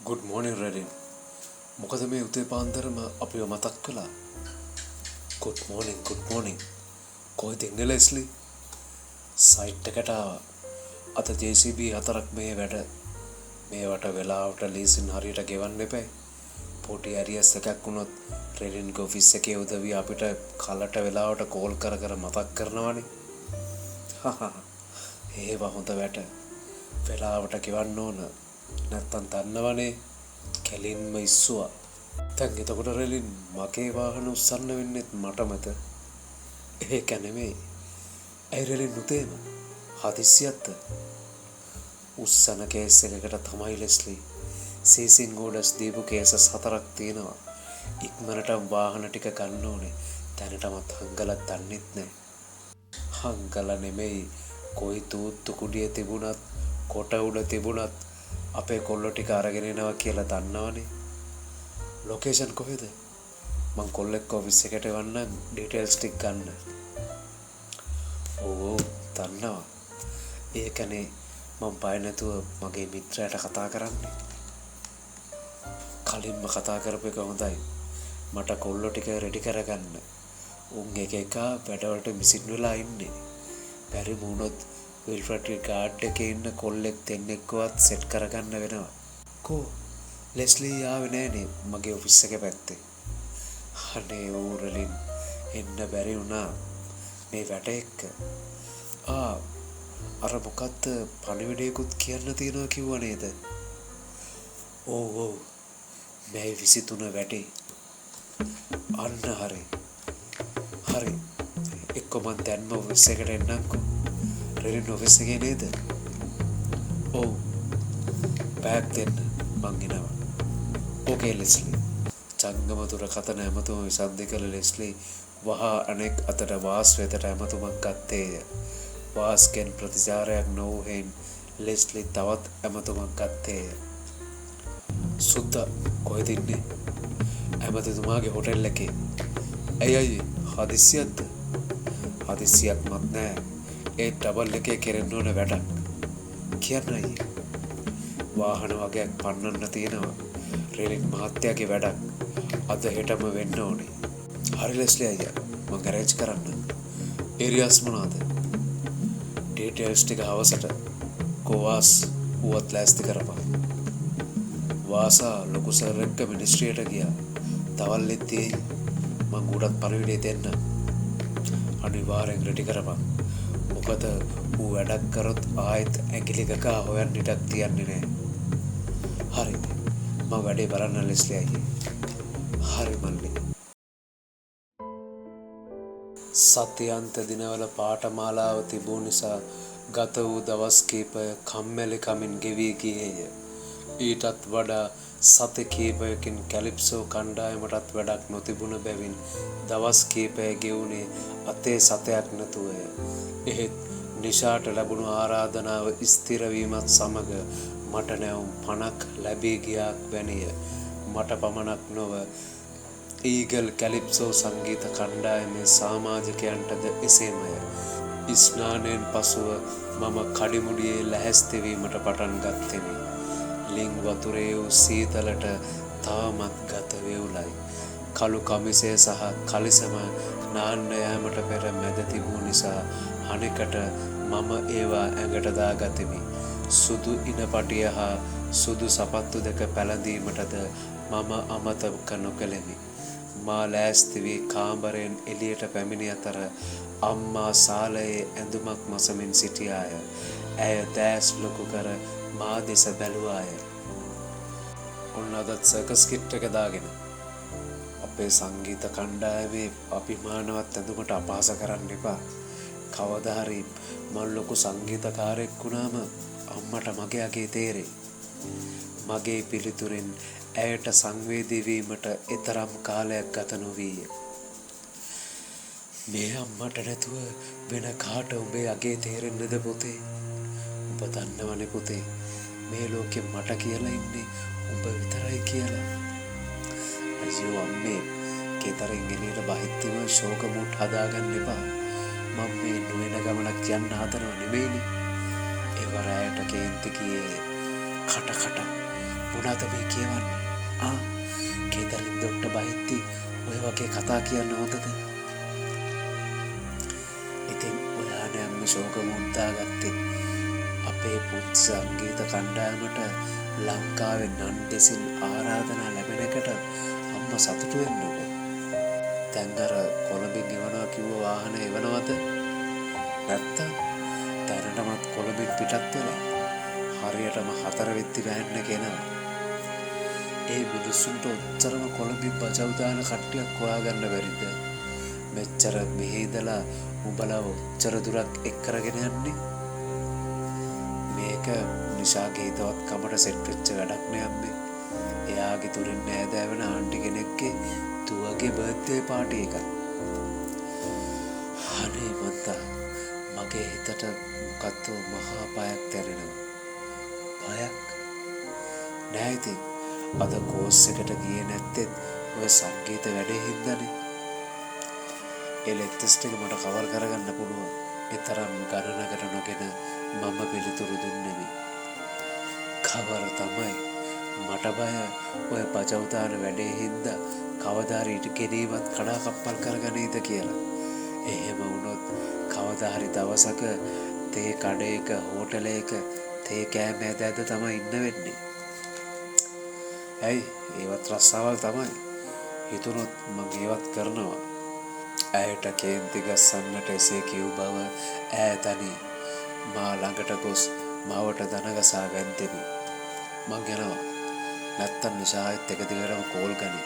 Good morning රෙලින්. මොකද මේ උදේ පාන්දරම අපිව මතක් කළා? Good morning, good morning. කොහෙද ඉන්නේ ලෙස්ලි? සයිට් එකට ආවා. අද JCB 4ක් මේ වැඩ. මේවට වෙලාවට ලීසින් හරියට ගෙවන්න එපැයි. පොඩි ඇරියස් එකක් වුණොත් රෙලින්ගේ ඔෆිස් එකේ උදවිය අපිට කලට වෙලාවට කෝල් කර කර මතක් කරනවනේ. හහහ. ඒවා හොඳ වැඩ. වෙලාවට ගෙවන්න ඕන. නැත්තම් දන්නවනේ කෙලින්ම ඉස්සුවා. දැන් එතකොට රෙලින් මගේ වාහන උස්සන්න වෙන්නෙත් මටමද? ඒක නෙමෙයි. ඇයි රෙලින් උදේම? හදිස්සියක්ද? උස්සන කේස් එකකට තමයි ලෙස්ලි. සීසින් ඕඩර්ස් දීපු කේසස් 4ක් තියෙනවා. ඉක්මනටම වාහන ටික ගන්න ඕනේ. දැනටමත් හංගලත් දන්නෙත් නෑ. හංගල නෙමෙයි, කොයි තූත්තු කුඩිය තිබුණත් කොට උඩ තිබුණත් අපේ කොල්ලෝ ටික අරගෙන එනවා කියලා දන්නවනේ. ලොකේෂන් කොහෙද? මං කොල්ලෙක් ඔෆිස් එකට එවන්නම් ඩීටේල්ස් ටික ගන්න. ඔව් ඔව් දන්නවා. ඒකනේ මං බය නැතුව මගේ මිත්‍රයාට කතා කරන්නේ. කලින්ම කතා කරපු එක හොඳයි. මට කොල්ලෝ ටික රෙඩි කරගන්න. උන් එක එක වැඩවලට මිසින් වෙලා ඉන්නේ. බැරිම වුණොත් විල්ෆ්‍රඩ්ගේ ගාඩ් එකේ ඉන්න කොල්ලෙක් දෙන්නෙක්වත් සෙට් කරගන්න වෙනවා. කෝ ලෙස්ලි ආවේ නෑනේ මගේ ඔෆිස් එක පැත්තේ. අනේ ඌරලින් එන්න බැරි වුණා මේ වැඩ එක්ක. ආ අර මොකද්ද පණිවිඩයකුත් කියන්න තියෙනවා කිව්වා නේද? ඔව් ඔව් මැයි 23 වැඩේ. අන්න හරි. හරි. එක්ක මං දැන්ම ඔෆිස් එකට එන්නම්කෝ. රෙලින් ඔෆිස් එකේ නේද? ඔව්. බෑග් දෙන්න මං එනවා. ඕකේ ලෙස්ලි. ජංගම දුරකථන ඇමතුම විසන්ධි කළ ලෙස්ලි වහා අනෙක් අතට වාස් වෙතට ඇමතුමක් ගත්තේය. වාස්ගෙන් ප්‍රතිචාරයක් නොවූ හෙයින් ලෙස්ලි තවත් ඇමතුමක් ගත්තේය. සුද්දා කොහෙද ඉන්නේ? ඇමතිතුමාගේ හොටෙල් එකේ. ඇයි අයියේ හදිස්සියක්ද? හදිස්සියක්වත් නෑ. ඒ ඩබල් එකේ කෙරෙන්න ඕන වැඩක්. කියන්න අයියේ. වාහන වගයක් පන්නන්න තියෙනවා. රෙලින් මහත්තයාගේ වැඩක්. අද හෙටම වෙන්න ඕනේ. හරි ලෙස්ලි අයියා, මං ඇරේන්ජ් කරන්න. ඒරියාස් මොනවාද? ඩීටේල්ස් ටික හවසට. කෝවාස් ඌවත් ලෑස්ති කරපන්. වාසා ලොකු සර් එක්ක මිනිස්ට්‍රියට ගියා. දවල්ෙත් තියෙයි. මං ඌටත් පණිවිඩය දෙන්න. අනිවාර්යෙන් රෙඩි කරපන්. මොකද ඌ වැඩක් කරොත් ආයෙත් ඇඟිලි ගගා හොයන්න ඉඩක් තියන්නේ නෑ. හරි. මං වැඩේ බලන්න ලෙස්ලි අයියේ. හරි මල්ලි. සතියන්ත දිනවල පාඨමාලාව තිබූ නිසා ගත වූ දවස් කීපය කම්මැලි කමින් ගෙවී ගියේය. ඊටත් වඩා සති කීපයකින් කැලිප්සෝ කණ්ඩායමටත් වැඩක් නොතිබුණ බැවින් දවස් කීපය ගෙවුණේ අතේ සතයක් නැතුවය. එහෙත් නිෂාට ලැබුණු ආරාධනාව ස්ථිර වීමත් සමග මට නැවුම් පණක් ලැබී ගියාක් වැනිය. මට පමණක් නොව ඊගල් කැලිප්සෝ සංගීත කණ්ඩායමේ සමාජිකයන්ටද එසේමය. ස්නානයෙන් පසුව මම කඩිමුඩියේ ලැහැස්ති වීමට පටන් ගත්තෙමි. ලිං වතුරේ වූ සීතලට තවමත් ගත වෙවුලයි. කළු කමිසය සහ කලිසම නාන්න යෑමට පෙර මැද තිබූ නිසා අනෙකට මම ඒවා ඇඟට දාගතිමි. සුදු ඉනපටිය හා සුදු සපත්තු දෙක පැළඳීමටද මම අමතක නොකළෙමි. මා ලෑස්ති වී කාමරයෙන් එළියට පැමිණි අතර අම්මා සාලයේ ඇඳුමක් මසමින් සිටියාය. ඇය දෑස් ලොකු කර මා දෙස බැලුවාය. ඔන්න අදත් සර්කස් කිට් එක දාගෙන අපේ සංගීත කණ්ඩායමේ අභිමානවත් ඇඳුමට අපහාස කරන්න එපා. කවදා හරි මං ලොකු සංගීතකාරයෙක් වුණාම අම්මට මගේ අගේ තේරෙයි. මගේ පිළිතුරෙන් ඇයට සංවේදී වීමට එතරම් කාලයක් ගත නොවීය. මේ අම්මට නැතුව වෙන කාට උඹේ අගේ තේරෙන්නද පුතේ? උඹ දන්නවනේ පුතේ, මේ ලෝකෙ මට කියලා ඉන්නේ උඹ විතරයි කියලා. අයියෝ අම්මේ, ගෙදරින් එළියට බහිද්දිම ශෝක මූඩ් හදාගන්න එපා. මං මේ නොයන ගමනක් යන්න හදනව නෙමෙයිනේ. එවර ඇයට කේන්ති ගියේ කට කට. මොනවාද මේ කියවන්නේ? ආ, ගෙදරින් දොට්ට බහිද්දි ඔය වගේ කතා කියන්න හොඳද? ඉතින් ඔයා නෑ අම්මේ ශෝක මුද්දා ගත්තේ. අපේ පුංචි සංගීත කණ්ඩායමට ලංකාවේ නන් දෙසින් ආරාධනා ලැබෙන එකට අම්මා සතුටු වෙන්නකෝ. දැන් අර කොළඹින් එවනවා කිව්ව වාහන එවනවද? නැත්තම් දැනටමත් කොළඹින් පිටත් වෙලා හරියටම 4 වෙද්දි වෑන් එක එනවා. ඒ මිනිස්සුන්ට ඔච්චරම කොළඹින් බජව් දාන කට්ටියක් හොයාගන්න බැරිද? මෙච්චර මෙහෙ ඉඳලා උඹලව ඔච්චර දුරක් එක් කරගෙන යන්නේ? මේක නිෂාගේ හිතවත් කමට සෙට් වෙච්ච වැඩක් නේ අම්මේ. එයාගේ තුරින් නෑදෑ වෙන ආන්ටි කෙනෙක්ගේ දුවගේ බර්ත්ඩේ පාටි එකක්. අනේ මන්දා, මගේ හිතට මොකද්ද මහා බයක් දැනෙනවා. බයක්? නෑ ඉතින් අද කෝස් එකට ගියේ නැත්තේත් ඔය සංගීත වැඩේ හින්දානේ. ඒ ලෙක්චර්ස් ටික මට කවර් කරගන්න පුළුවන්. ඒ තරම් ගණනකට නොගෙන මම පිළිතුරු දුන්නෙමි. කවර තමයි මට බය ඔය බජව් දාන වැඩේ හින්දා කවදා හරි ඉට ගෙනීමත් කඩාකප්පල් කරගනීද කියලා. එහෙම වුණොත් කවදා හරි දවසක තේ කඩේක හෝටලයක තේ කෑම ඇද ඇද තමයි ඉන්න වෙන්නේ. ඇයි ඒවත් රස්සාවල් තමයි. හිතුනොත් මං ඒවත් කරනවා. ඇයට කේන්ති ගස්සන්නට එසේ කිව් බව ඈ දනී. මා ළඟට ගොස් මවට දනගසා වැන්දෙමි. මං යනවා. නැත්තම් නිෂායත් එක දිගටම කෝල් ගනි.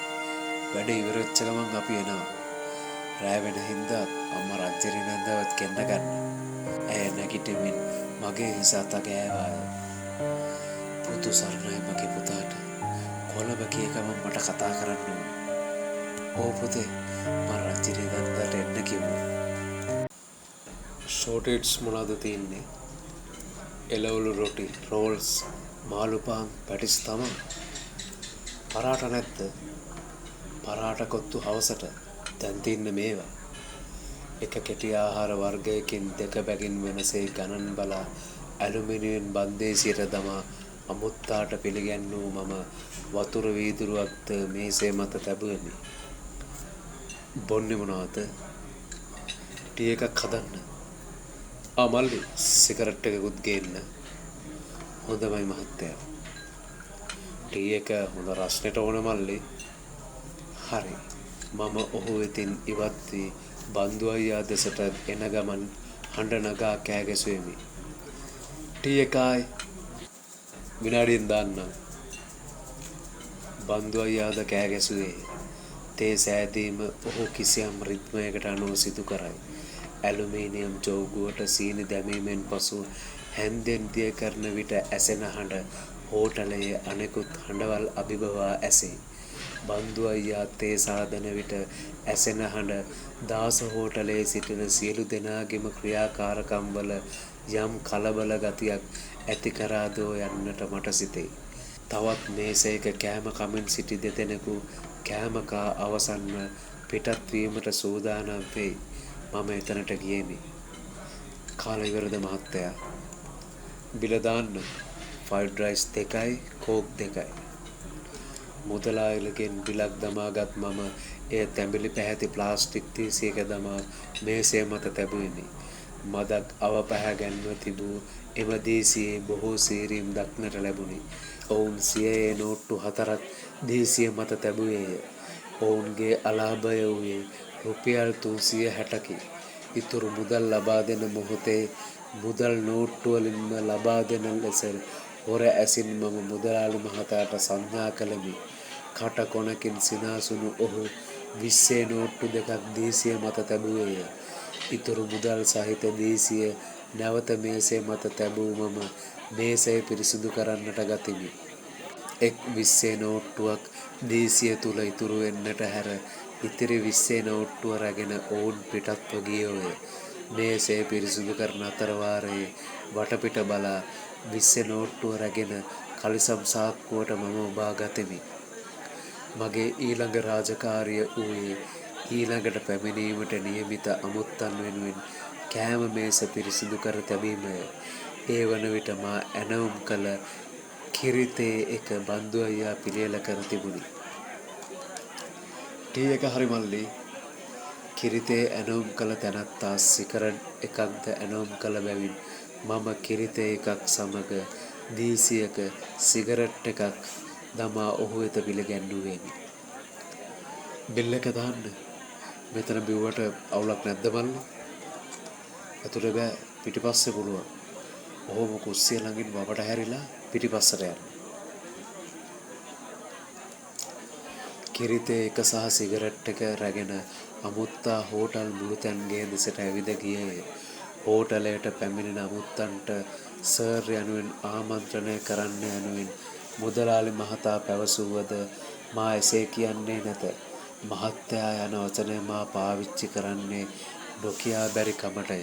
වැඩ ඉවර වෙච්ච ගමන් අපි එනවා. රෑ වෙන හින්දා අම්මා රජ්ජරි නන්දවත් ගෙන්න ගන්න. ඇය නැගිටමින් මගේ හිස අත ගෑවාය. පුතු සරණයි මගේ පුතාට. කොළඹ ගිය ගමන් මට කතා කරන්න ඕන. ඕ පුතේ, මං රජ්ජරි නන්දට එන්න කිව්වා. ෂෝට් ඊට්ස් මොනවද තියෙන්නේ? එළවලු රොටි, රෝල්ස්, මාළු පාන්, පැටිස් තමා. පරාට නැද්ද? පරාට කොත්තු හවසට. දැන් තින්නේ මේවා. එක කෙටි ආහාර වර්ගයකින් දෙක බැගින් වෙනසේ ගණන් බලා ඇලුමිනියම් බන්දේසියට දමා අමුත්තාට පිළිගැන්වූ මම වතුර වීදුරුවක්ද මේසය මත තැබුවෙමි. බොන්නේ මොනවද? ටී එකක් හදන්න. ආ මල්ලි, සිගරට් එකකුත් ගේන්න. හොඳමයි මහත්තයා. ටී එක හොඳ රස්නෙට ඕන මල්ලි. හරි. මම ඔහු වෙතින් ඉවත් වී බන්දු අයියා දෙසට එන ගමන් හඬ නගා කෑ ගැසුවෙමි. ටී එකයි විනාඩියෙන් දාන්නම්. බන්දු අයියාද කෑ ගැසුවේ. තේ සෑදීම ඔහු කිසියම් රිද්මයකට අනුව සිදු කරයි. ඇලුමීනියම් ජෝගුවට සීනි දැමීමෙන් පසු හැන්දෙන් දිය කරන විට ඇසෙන හඬ හෝටලයේ අනෙකුත් හඬවල් අභිබවා ඇසේ. බන්දු අයියා තේ සාදන විට ඇසෙන හඬ දාස හෝටලයේ සිටින සියලු දෙනාගේම ක්‍රියාකාරකම්වල යම් කලබල ගතියක් ඇති කරාදෝ යන්නට මට සිතේ. තවත් මේසයක කෑම කමින් සිටි දෙදෙනෙකු කෑම කා අවසන්ව පිටත් වීමට සූදානම් වෙයි. මම එතනට ගියෙමි. කාලා ඉවරද මහත්තයා? බිල දාන්න. ෆ්‍රයිඩ් රයිස් 2යි කෝක් 2යි. මුදලාලිගෙන් බිලක් දමාගත් මම එය තැඹිලි පැහැති ප්ලාස්ටික් දීසියක දමා මේසය මත තැබුවෙමි. මදක් අවපැහැගැන්ව තිබූ එම දීසියේ බොහෝ සීරීම් දක්නට ලැබුණි. ඔවුන් සියයේ නෝට්ටු 4ක් දීසිය මත තැබුවේය. ඔවුන්ගේ අලාභය වූයේ රුපියල් 360කි. ඉතුරු මුදල් ලබා දෙන මොහොතේ මුදල් නෝට්ටු වලින්ම ලබා දෙන ලෙස හොර ඇසින් මම මුදලාලි මහතාට සංඥා කළෙමි. කට කොනකින් සිනාසුණු ඔහු 20 නෝට්ටු 2ක් දීසිය මත තැබුවේය. ඉතුරු මුදල් සහිත දීසිය නැවත මේසය මත තැබූ මම මේසය පිරිසිදු කරන්නට ගතිමි. එක් 20 නෝට්ටුවක් දීසිය තුල ඉතුරු වෙන්නට හැර ඉතිරි 20 නෝට්ටුව රැගෙන ඔවුන් පිටත්ව ගියෝය. මේසය පිරිසිදු කරන අතර වාරයේ වටපිට බලා 20 නෝට්ටුව රැගෙන කලිසම් සාක්කුවට මම ඔබා ගතිමි. මගේ ඊළඟ රාජකාරිය වූයේ ඊළඟට පැමිණීමට නියමිත අමුත්තන් වෙනුවෙන් කෑම මේස පිරිසිදු කර තැබීමය. ඒ වන විට මා ඇනවුම් කළ කිරි තේ එක බන්දු අයියා පිළියෙල කර තිබුණි. ටී එක හරි මල්ලි. කිරි තේ ඇනවුම් කළ තැනැත්තා සිගරට් එකක්ද ඇනවුම් කළ බැවින් මම කිරි තේ එකක් සමග දීසියක සිගරට් එකක් දමා ඔහු වෙත පිළිගැන්වුවෙමි. බිල් එක දාන්න. මෙතන බිව්වට අවුලක් නැද්ද මල්ලි? ඇතුලේ බෑ, පිටිපස්සේ පුළුවන්. ඔහොම කුස්සිය ළඟින් වමට හැරිලා පිටිපස්සට යන්න. කිරි තේ එක සහ සිගරට් එක රැගෙන අමුත්තා හෝටල් මුළුතැන්ගේ දෙසට ඇවිද ගියේය. හෝටලයට පැමිණෙන අමුත්තන්ට සර් යනුවෙන් ආමන්ත්‍රණය කරන්න යනුවෙන් මුදලාලි මහතා පැවසුවද මා එසේ කියන්නේ නැත. මහත්තයා යන වචනය මා පාවිච්චි කරන්නේ නොකියා බැරි කමටය.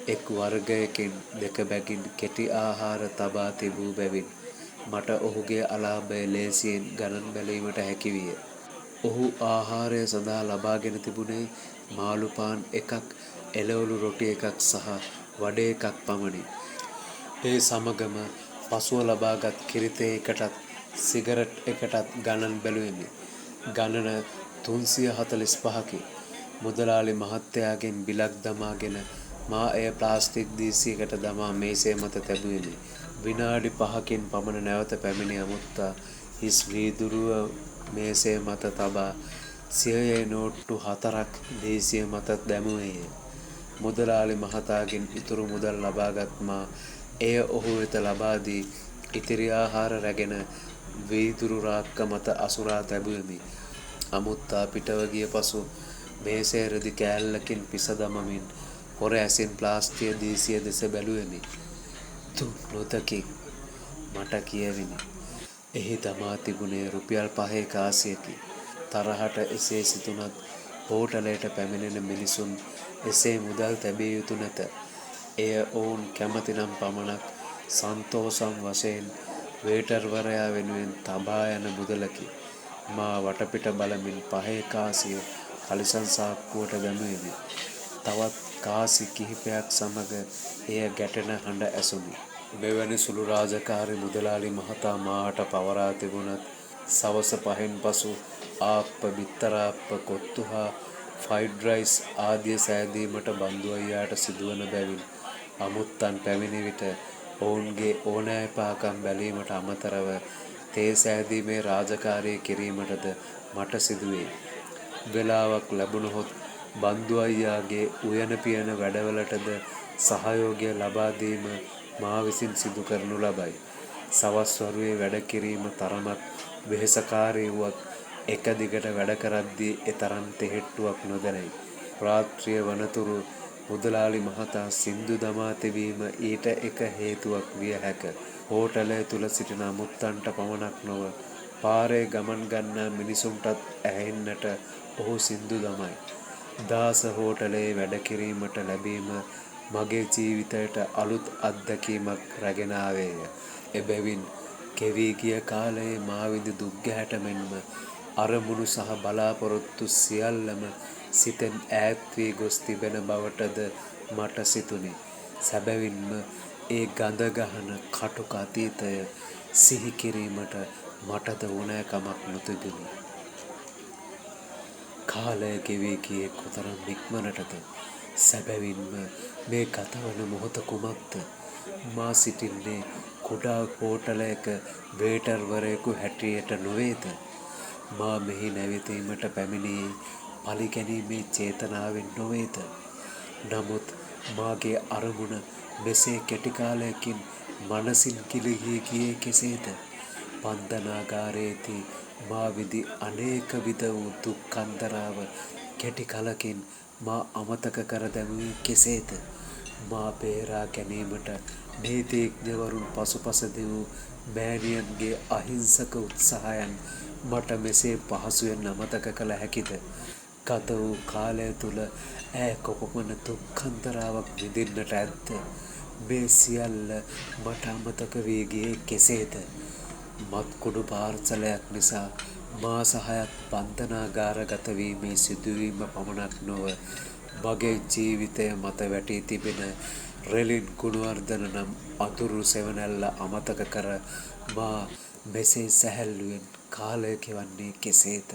එක් වර්ගයකින් දෙක බැගින් කෙටි ආහාර තබා තිබූ බැවින් මට ඔහුගේ අලාභය ලේසියෙන් ගණන් බැලීමට හැකි විය. ඔහු ආහාරය සඳහා ලබාගෙන තිබුණේ මාළු පාන් එකක්, එළවලු රොටි එකක් සහ වඩේ එකක් පමණි. ඒ සමගම පසුව ලබාගත් කිරි තේ එකටත් සිගරට් එකටත් ගණන් බැලුවෙමි. ගණන 345කි. මුදලාලි මහත්තයාගෙන් බිලක් දමාගෙන මා එය ප්ලාස්ටික් දීසියකට දමා මේසය මත තැබුවෙමි. විනාඩි 5කින් පමණ නැවත පැමිණි අමුත්තා හිස් වීදුරුව මේසය මත තබා සියයේ නෝට්ටු 4ක් දීසිය මත දැමුවේය. මුදලාලි මහතාගෙන් ඉතුරු මුදල් ලබාගත් මා එය ඔහු වෙත ලබා දී ඉතිරි ආහාර රැගෙන වීදුරු රාක්ක මත අසුරා තැබුවෙමි. අමුත්තා පිටව ගිය පසු මේසය රෙදි කෑල්ලකින් පිස දමමින් හොර ඇසින් ප්ලාස්ටික් දීසිය දෙස බැලුවෙමි. තු නොදකින් මට කියවිනි. එහි දමා තිබුණේ රුපියල් 5 කාසියකි. තරහට එසේ සිතුනත් හෝටලයට පැමිණෙන මිනිසුන් එසේ මුදල් තැබිය යුතු නැත. එය ඔවුන් කැමතිනම් පමණක් සන්තෝසම් වශයෙන් වේටර්වරයා වෙනුවෙන් තබා යන මුදලකි. මා වටපිට බලමින් 5 කාසිය කලිසම් සාක්කුවට දැමුවෙමි. තවත් කාසි කිහිපයක් සමග එය ගැටෙන හඬ ඇසුණි. මෙවැනි සුළු රාජකාරි මුදලාලි මහතා මාහට පවරා තිබුණත් සවස 5න් පසු ආප්ප, බිත්තරාප්ප, කොත්තු හා ෆ්‍රයිඩ් රයිස් ආදිය සෑදීමට බන්දු අයියාට සිදුවන බැවින් අමුත්තන් පැමිණි විට ඔවුන්ගේ ඕනෑපාකම් බැලීමට අමතරව තේ සෑදීමේ රාජකාරිය කිරීමටද මට සිදුවේ. වෙලාවක් ලැබුණහොත් බන්දු අයියාගේ උයන පියන වැඩවලටද සහයෝගය ලබා දීම මා විසින් සිදු කරනු ලබයි. සවස් වරුවේ වැඩ කිරීම තරමක් වෙහෙසකාරී වුවත් එක දිගට වැඩ කරද්දී එතරම් තෙහෙට්ටුවක් නොදැනෙයි. රාත්‍රිය වනතුරු මුදලාලි මහතා සින්දු දමා තිබීම ඊට එක හේතුවක් විය හැක. හෝටලය තුල සිටින අමුත්තන්ට පමණක් නොව පාරේ ගමන් ගන්නා මිනිසුන්ටත් ඇහෙන්නට ඔහු සින්දු දමයි. දාස හෝටලයේ වැඩ කිරීමට ලැබීම මගේ ජීවිතයට අලුත් අත්දැකීමක් රැගෙන ආවේය. එබැවින් කෙවී ගිය කාලයේ මා විඳි දුක් ගැහැට මෙන්ම අරමුණු සහ බලාපොරොත්තු සියල්ලම සිතෙන් ඈත් වී ගොස් තිබෙන බවටද මට සිතුනි. සැබවින්ම ඒ ගඳ ගහන කටුක අතීතය සිහි කිරීමට මටද ඕනෑකමක් නොතිබුණි. කාලය ගෙවී ගියේ කොතරම් ඉක්මනටද? සැබවින්ම මේ ගතවන මොහොත කුමක්ද? මා සිටින්නේ කුඩා හෝටලයක වේටර්වරයෙකු හැටියට නොවේද? මා මෙහි නැවතීමට පැමිණියේ පළිගැනීමේ චේතනාවෙන් නොවේද? නමුත් මාගේ අරමුණ මෙසේ කෙටි කාලයකින් මනසින් ගිලිහී ගියේ කෙසේද? බන්ධනාගාරයේදී මා විඳි අනේක විධ වූ දුක් කන්දරාව කෙටි කලකින් මා අමතක කර දැමුවේ කෙසේද? මා බේරා ගැනීමට නීතිඥවරුන් පසුපස දිවූ මෑණියන්ගේ අහිංසක උත්සාහයන් මට මෙසේ පහසුවෙන් අමතක කළ හැකිද? ගත වූ කාලය තුළ ඈ කොපමණ දුක් කන්දරාවක් විඳින්නට ඇද්ද? මේ සියල්ල මට අමතක වී ගියේ කෙසේද? මත්කුඩු පාර්සලයක් නිසා මාස 6ක් බන්ධනාගාරගත වීමේ සිදුවීම පමණක් නොව මගේ ජීවිතය මත වැටී තිබෙන රෙලින් ගුණවර්ධන නම් අඳුරු සෙවණැල්ල අමතක කර මා මෙසේ සැහැල්ලුවෙන් කාලය ගෙවන්නේ කෙසේද?